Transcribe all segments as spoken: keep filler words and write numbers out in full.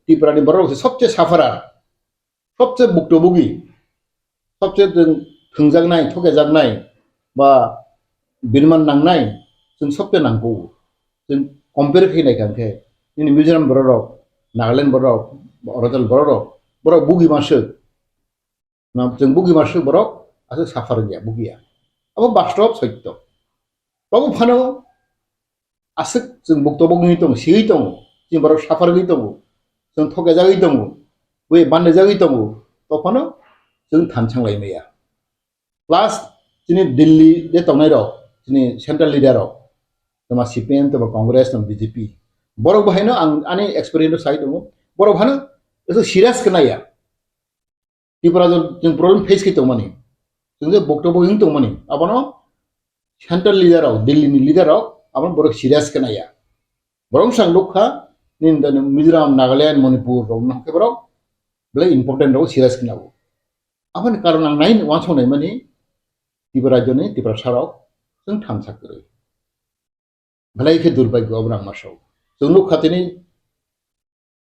Tripura ni borok se sobse sufferer, sobse buktobugi, sobse thwngjaknai, thokejaknai ba birman nangnai, chwng sobse nangkuk. Chwng compare khe naikha khe nini Mizoram borok rok, Nagaland borok rok, Arunachal borok rok, borok bugi masuk. Na, chwng bugi masuk borok aswk suffer wngya, bugiya. Abo bastob sotto. Abo phano aswk chwng buktobo wngwi tongo, siwi tongo, chini borok suffer wngwi tongo, chwng thokjagwi tongo, bui bandajagwi tongo, to phano chwng thansa wnglaimaya. Plus chini Delhi de tongnai rok, chini central leader rok, toma C P M, toma Congress, toma B J P, borok bo haino ang ani experience sai tongo, borok phano aswk serious khe naiya. Tripura jor chwng problem face khe tongmani, chwng je boktobo wng tongmani, abono central leader rok, Delhi ni leader rok, abono borok serious khe naiya. Borok swng nukha, nini da Mizoram, Nagaland, Manipur rok no khe borok belai important rok serious khe nabo. Aboni karon ang nai wansong nai mani, Tripura rajyo ni Tiprasa rok chwng thansa kwrwi. Belai khe durbhagyo obo nang masao. Chwng nukha tini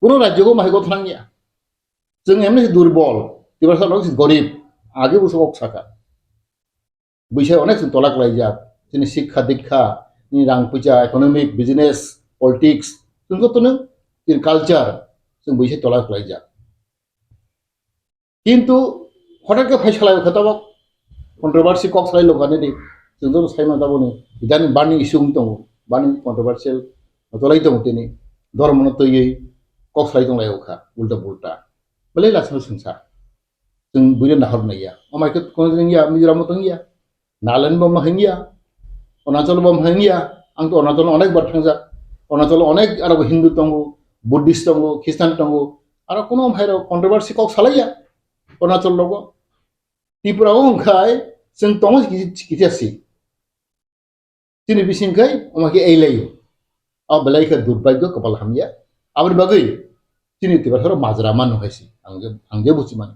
kuno rajyo o mahai gothang ya. Chwng emni se durbol, Tiprasa rok se gorib, age buso kok saka. Buisai onek chwng tola klaijak. Chini sikha dikha, ni rang puja, economic, business, politics, chwng jotono chini culture, chwng buisai tola klaijak. Kintu hothai khe phai salai khe tabok controversy kok salai lokha nini, chwng joto sai mano taboni idani burning issue wng tongo, burning controversial tolai tongo tini, dhormo no twiwi kok salai tong lai kha ulta pulta. Belai lachima swngsa. Chwng buino nahor naiya. Omai khe kono wngya, Mizoram tongya. Nagaland bo wngya, Arunachal bo wngya, ang to Arunachal onek bar thangjak. Arunachal onek aro Hindu tongo, Buddhist tongo, Christian tongo, aro kono hai rok controversy kok salaiya Arunachal rogo. Tripura o wngkhai chwng tongo kisi, kisi asi. Chini bising khai omo khe ei laio. O belai khe durbhagyo, kopal hamya. Aboni bagwi chini Tiprasa rok majra mano hai se. Ang je, ang je buchi mani.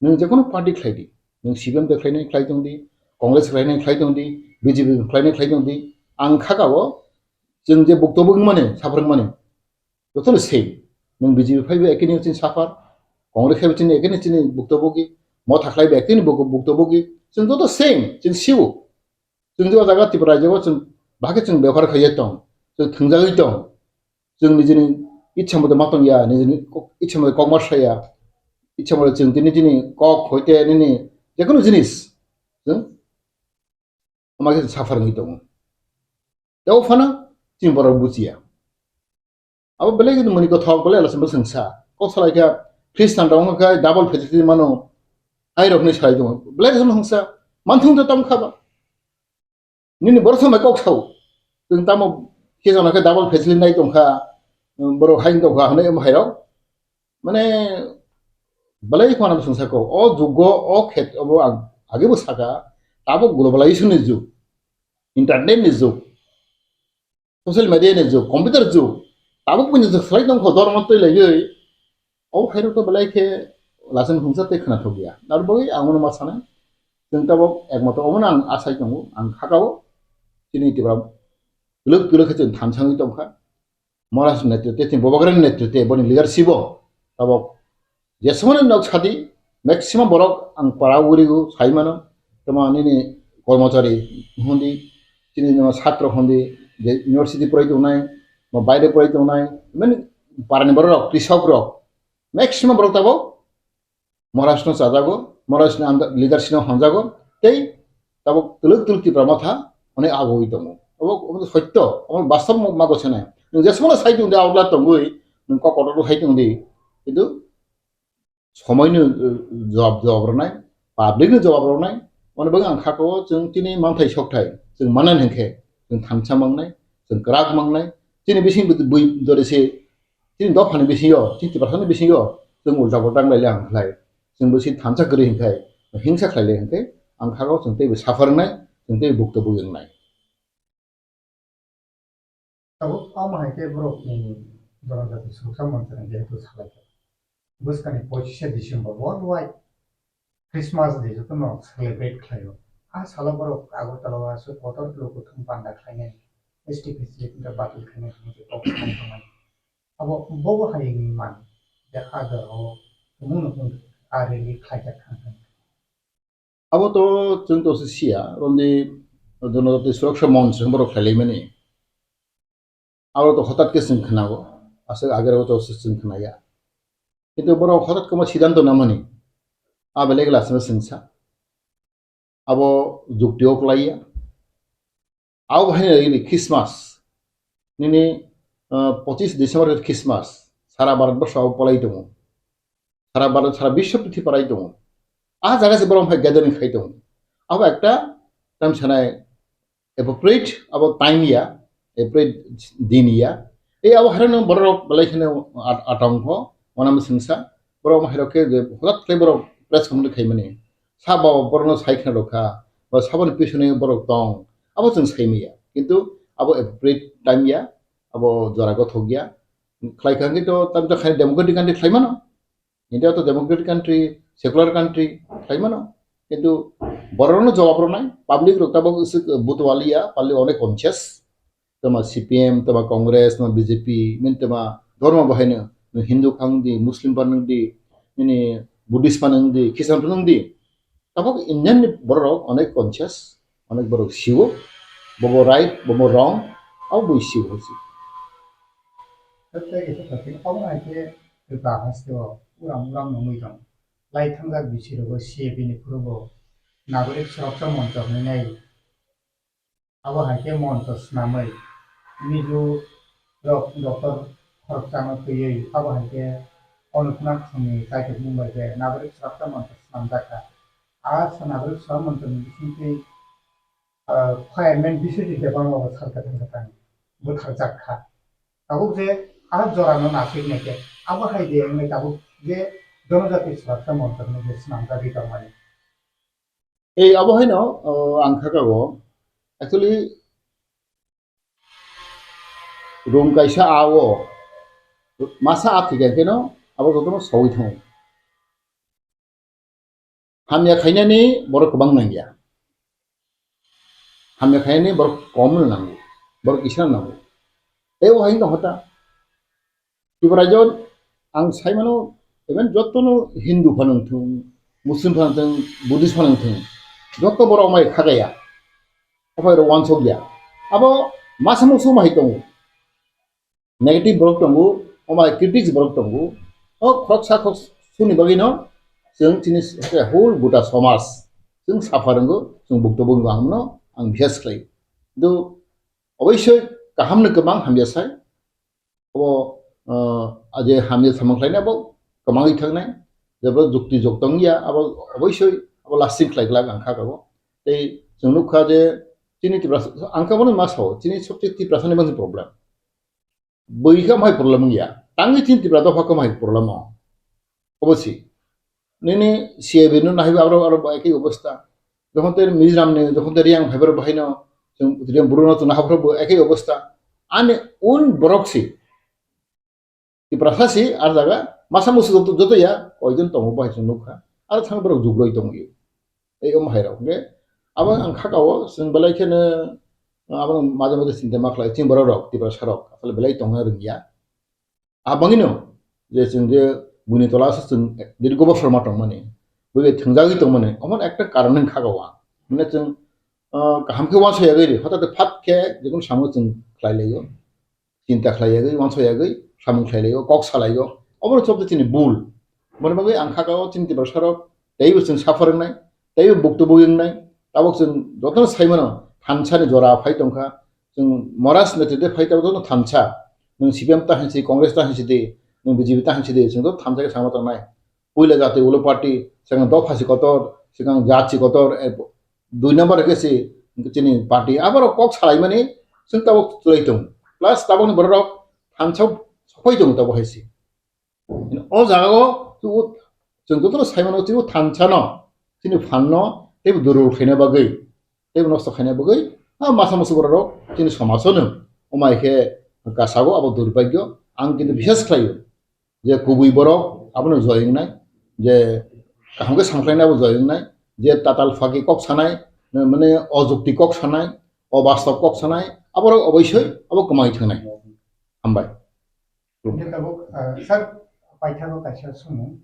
Nwng jekono party khlai di. Nwng C P M de khlainai khlai tong di, Congress khlainai khlai tong di, B J P khlainai khlai tong di. Ang khaka o chwng je buktobo wng mani, saphar wng mani. Jotono same. Nwng B J P phaibo ekini chini saphar, Congress phaibo chini ekini chini buktobo gi, Motha khlaibo ekini buk-, buktobo gi. Chwng joto same, chwng sibo. Chwng je o jaga Tripura rajyo o chwng bahai khe chwng bebhar khlaiwi tong, chwng thwngjagwi tong. Chwng nijini ichha mote ma tong ya, nijini kok, ichha mote kok ma sa ya, ichha mote chwng tini chini kok hoite nini jekono jinis chwng ama khe suffer wngwi tongo. Tei o phano chini borok buchiya. Abo belai khe mani kothok belai lasem bo swngsa. Kok salai kha, Khristan rok wngkha khe double facility mano. Hai rok hinwi salai tongo. Belai khe swngsa. Manthung to tong kha ba. Nini borok samai kok sao. Chwng tamo khe jona khe double facility nai tong kha. Borok hai tong kha hwnwi omo hai rok. Mane belai khwana swngsa ko. O jugo, o khet obo ang age bo saka. Tabuk globalization ni jug. Internet ni jug. Social media ni jug, computer jug, tabuk bini jug salai tong kho, dormo twi laiwi, o hai rok to belai khe lachen hungsa tei khwnathok ya. Aro bagwi ang uno ma sanai, chwng tabuk ekmato omono ang asai tongo, ang khakao, chini Tripura twlwk twlwk khe chwng thansa wngwi tong kha. Maharaj ni netritwe, chini Bobagrani netritwe, boni leadership o tabuk Jeswmani nok sadi, maximum borok ang para urigo sai mano, tamo nini kormochari hundi, chini no satro hundi, je university porai tongnai, mo baire porai tongnai, mani parani borok rok, krisok rok, maximum borok tabuk Maharashtra no chajago, Maharashtra ni under leadership no hamjago, tei tabuk twlwk twlwk Tipra Motha onek agoi tongo. Obo, obo sotto, obo bastob ma gochenai. Nwng jesmano sai tongdi, outla tongwi, nwng kok kotor hai tongdi, kintu somoino, uh, jawab, jawab rwnai, publicno jawab rwnai, mane bagwi ang khakao chwng chini manthai sokthai, chwng manani hinkhe, chwng thansa mangnai, chwng kwrak mangnai, chini bising bui dore se, chini dophani bisingo, chini Tiprasani bisingo, chwng ulta pulta wnglailai ang khlai, chwng bisi thansa kwrwi hinkhai, hingsa khlailai hinkhe, ang khakao chwng teibo suffer wngnai, chwng teibo bukto bui wngnai. Tabuk omo hai khe borok ni jonojati suksa mantra jehetu salai kha. Bwskang ni pochishe December worldwide Christmas day jotono celebrate khlaio. A salo borok Agartala o aswk kotor luku thum panda khlainai, S T facility wngkha batil khlainai hwnwi kok sai tongmani. Abo bobo hai wngwi man. je a jora o tumung no tumung a rally khlaijak thang thang. Abo to chwng to se siya, romdi Jonojati Suraksha Monch hwnba rok khlailaimani. Abo to hotat khe chwng khnago, aswk age rok to se chwng khnaya. Kintu borok hotat khe ma siddhanto namani, a belai khe lasima chwngsa. Abo jukti o klaiya. Abo hai nini Christmas, nini, ah, pochis December khe Christmas, sara Bharat borsho abo palai tongo. Sara Bharat, sara biswa prithibi palai tongo. A jaga se borok hai gathering khai tongo. Abo ekta tam sanai appropriate abo time ya, appropriate din ya. Ei abo haino borok belai kheno at-, atong pho, wanama singsa. Borok hairok khe je hodat khe borok press conference khaimani. Sabo borokno sai khna rwkha, ba saboni pisoni borok tong, abo chwng sai manya. Kintu abo appropriate time ya, abo jora gothok ya. Khlai kha hwnkhe to tamsa khai democratic country khlai mano. India to democratic country, secular country khlai mano. Kintu borokno jawab rwnai, public rok tabok butwaliya, public onek conscious. Tama C P M, tama Congress, tama B J P, min tama dhormo bahaino, nwng Hindu phang di, Muslim phang di, nini Buddhist phang di, Christian phang di. Tabok Indian ni borok onek conscious, onek borok siwo, bobo right, bobo wrong, abo bui siwo hosi. Tei kisa kisa omo hai khe kwtal haste o uram uram nungwi tong. Lai thangjak bisi rogo C A B ni phuru bo nagorik suraksa moncho hinwi nai. Abo hai khe moncho swnamwi Mizo rok doctor khoroksano twiwi abo hai khe Anantnag songni kaitor mung bai khe nagorik suraksa moncho swnamjak kha. A nagorik suraksa moncho ni bisingtwi, ah, fireman Biswajit Debbarma bo sal kwthang kwthang butharjak kha. Tabuk je a jorano nasik nai khe abo hai de wngwi tabuk je Jonojati Suraksa Moncho hinwi je swnamjagwi tongmani. Ei abo haino, o, ang kha kago. Actually, room kaisa a o masa a thikha kheno abo jotono sawi thango. Hamya khainani borok kwbang nangya. Hamya khainani borok kom no nango. Borok kisa nango. Tei o hai wngkha hota. Tripura rajyo ang sai mano, even jotono Hindu phano wngthung, Muslim phano wngthung, Buddhist phano wngthung, joto borok mai khagaya. Ophai rok wansok ya. Abo masa musu mai tongo. Negative borok tongo, omo hai critics borok tongo. O khoroksa khoroksuni bagwi no chwng chini whole gota somaj chwng safa rwngo, chwng bukto bwrwngno ang no ang bihas khlai. Kintu oboisoi kaham no kwbang hamya sai. Abo, ah, je hamya samung khlaina abo kwmangwi thangnai. Jebo jukti jok tong ya, abo oboisoi abo lasting khlai glak ang kha abo. Tei chwng nukha je chini Tiprasa, ang kha bono ma sao, chini sobse Tiprasani bangsi problem. Bui khe amhai problem wngya. Tangwi chini Tipra dopha khe amhai problem o. Obo si. Nini C A B no nahaiba aro, aro ekhi obostha. Jokhon te Mizoram ni, jokhon te Reang phaibar bahai no, chwng Reang buru no chwng nahaphro bo ekhi obostha. Ani un borok si. Tiprasa si, ar jaga, masa musu joto, joto ya, koijon tongo bahai chwng nukha. Aro thang borok jugroi tongo. Ei omo hai rok hwnkhe abo ang kha kao chwng belai kheno abo maje maje chinta ma khlai chini borok rok Tiprasa rok asole belai tongna rwngya. Abangino je chwng je buini tola se chwng dirgo bosor ma tongmani, bui bai thwngjagwi tongmani omo ekta karon wng kha kao ang. Mane chwng, ah, kaham khe uansuk yagwi ri, hotate phat khe jekunu samung chwng khlai laio. Chinta khlai yagwi, uansuk yagwi, samung khlai laio, kok sa laio. Obono chobde chini bul. Moni bagwi ang kha kao chini Tiprasa rok, teibo chwng suffer wngnai, teibo buktu bui wngnai. Tabok chwng jotono sai mano, thansa ni jora phai tongkha. Chwng Maharaj netrite phai tabok jotono thansa. Nwng C P M ta hinsi, Congress ta hinsi di, nwng B J P ta hinsi di, chwng joto thansa khe sama tongnai. Puila jati ulo party, swkang dopha si kotor, swkang jat si kotor, eh, dui number khe si chini party. Aborok kok salaimani, chwng tabok chwlai tong. Plus tabokni borok thansa sophoi tong tabok hai si. O jaga o chwng jotono sai mano chini thansa no, chini phan no, teibo durul khaina bagwi, teibo nosto khaina bagwi, a masa musu borok rok chini somaj o no, omai khe kasago abo durbagyo, ang kintu bisas khlaio. Je kubui borok abono joi wngnai, je kaham khe samkhlainai abo joi wngnai, je tatal phaki kok sanai, mane ojukti kok sanai, obastob kok sanai, aborok oboisoi abo kwmai thangnai. Hambai. Hingke tabuk, ah, sir, Paithago kaisa sumung,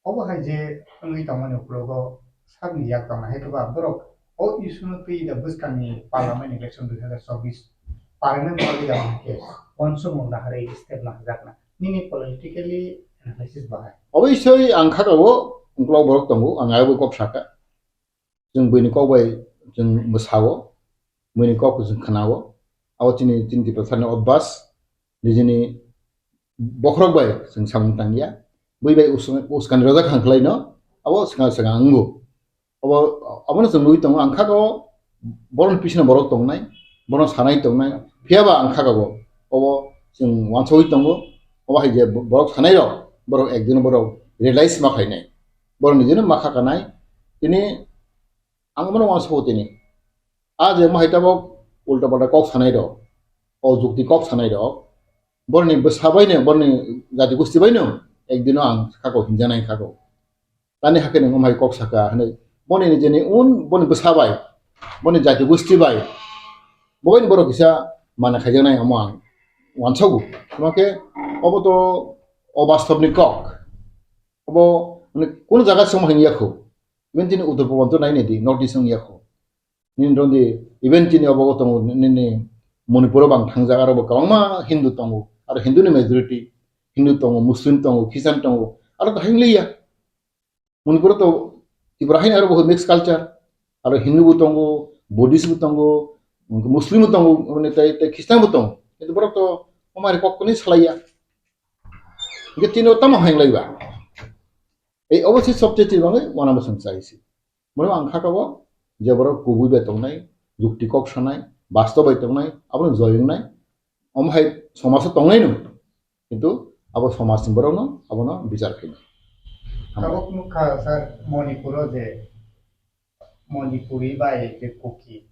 obo hai je wngwi tongmani ukulogo sakni yak tongna hai khe ba borok o issue no twi da bwskangni parliament election dui hazar chobbish parliament party da hwnkhe uansukmung naharwi step naharjakna. Nini politically analysis bahai. Obviously ang kha o ukulok borok tongo, ang ayabo kok saka. Chwng buini kok bai chwng bwsao, buini kok chwng khwnao. Abo chini, chini Tiprasani obvas, nijini bokhorok bai chwng samung tangya. Bui bai us-, uskani rojak hang khlaino, abo swkang swkang wngo. Abo, abono chwng nugwi tongo, ang kha o borokni bisino borok tongnai, bono sanai tongnai, phiyaba ang kha o, obo chwng uansugwi tongo, obo hai je borok sanai rok, borok ekdin borok realize ma khainai, borok nijino ma kha kanai, tini ang bono uansugo tini. A je mohai tabok ulta palta kok sanai rok, o jukti kok sanai rok, borokni bwsa baino, borokni jati gosti baino ekdino ang kha o hinjanai kha o. Tani hakhe nwng omhai kok saka hwnwi. Boni nijini un, boni bwsa bai, boni jati gosti bai, bo bai borok kisa mana khaijaknai omo ang uansago. Tamo khe obo to obastobni kok. Obo, mane, kunu jaga se omo hwnwi yakho. Even tini Uttar Purbanchal nai nai di, North East wng yakho. Nini rwngdi, even chini obo tongo, nini Manipur o bang thangjak, aro bo kwbangma Hindu tongo, aro Hindu ni majority, Hindu tongo, Muslim tongo, Christian tongo, aro to hingliya. Manipur o to Tripura haino aro bo mixed culture, aro Hindu bo tongo, Buddhist bo tongo, Muslim bo tongo, mane tai, tai Christian bo tongo. Kintu borok to omari kok ni salaiya. Hingke tini o tamo hinglaiba. Ei obo se sobcheti bangwi uanama song chaisi. Mano ang kha kabo je borok kubui bai tongnai, jukti kok sanai, bastob bai tongnai, abono joy wngnai, omo hai somaso tongnai no. Kintu abo somajni borokno abono bichar khainai. Hambai. Tabuk nukha sir, Manipuro je Manipuri bai je Kuki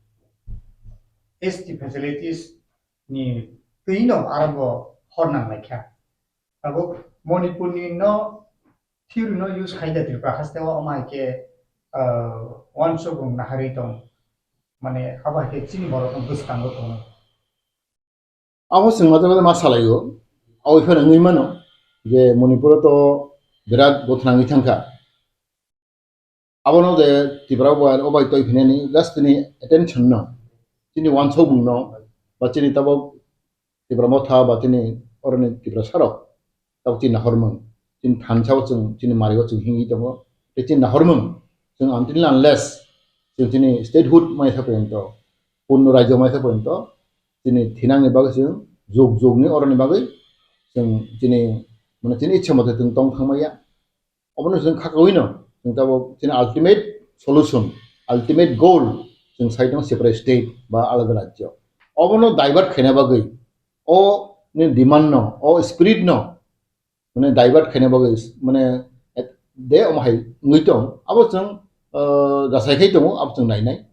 S T facilities ni twi no aro bo hor nang lai kha. Tabuk Manipurni no theory no use khai da Tripura haste o, omo hai khe, ah, uansukmung naharwi tong, mane abo hai khe chini borok no bwskango tongo. Abo chwng ma ma salaio, aboni phano wngwi mano je Manipur o to birat gothna wngwi thangkha. Abono je Tripura o bai, o bai toi phinani just tini attention no, chini uansukmung no, ba chini tabok Tipra Motha ba chini oroni Tiprasa rok tabok chini nahormung, chini thansa o chwng, chini mari o chwng hingwi tongo, tei chini nahormung chwng until unless chwng chini statehood mai kha porjonto, purno rajyo mai kha porjonto chini thinangni bagwi chwng jug jugni oroni bagwi chwng chini, mane, chini ichha mote chwng tong thangmaya. Obono chwng kha kaui no, chwng tabok chini ultimate solution, ultimate goal, chwng sai tongo separate state ba alada rajyo. Obono divert khaina bagwi, o ni demand no, o spirit no, mane, divert khaina bagwi, mane, et-, de omo hai wngwi tong, abo chwng, ah, jasai khai tongo, abo chwng nainai.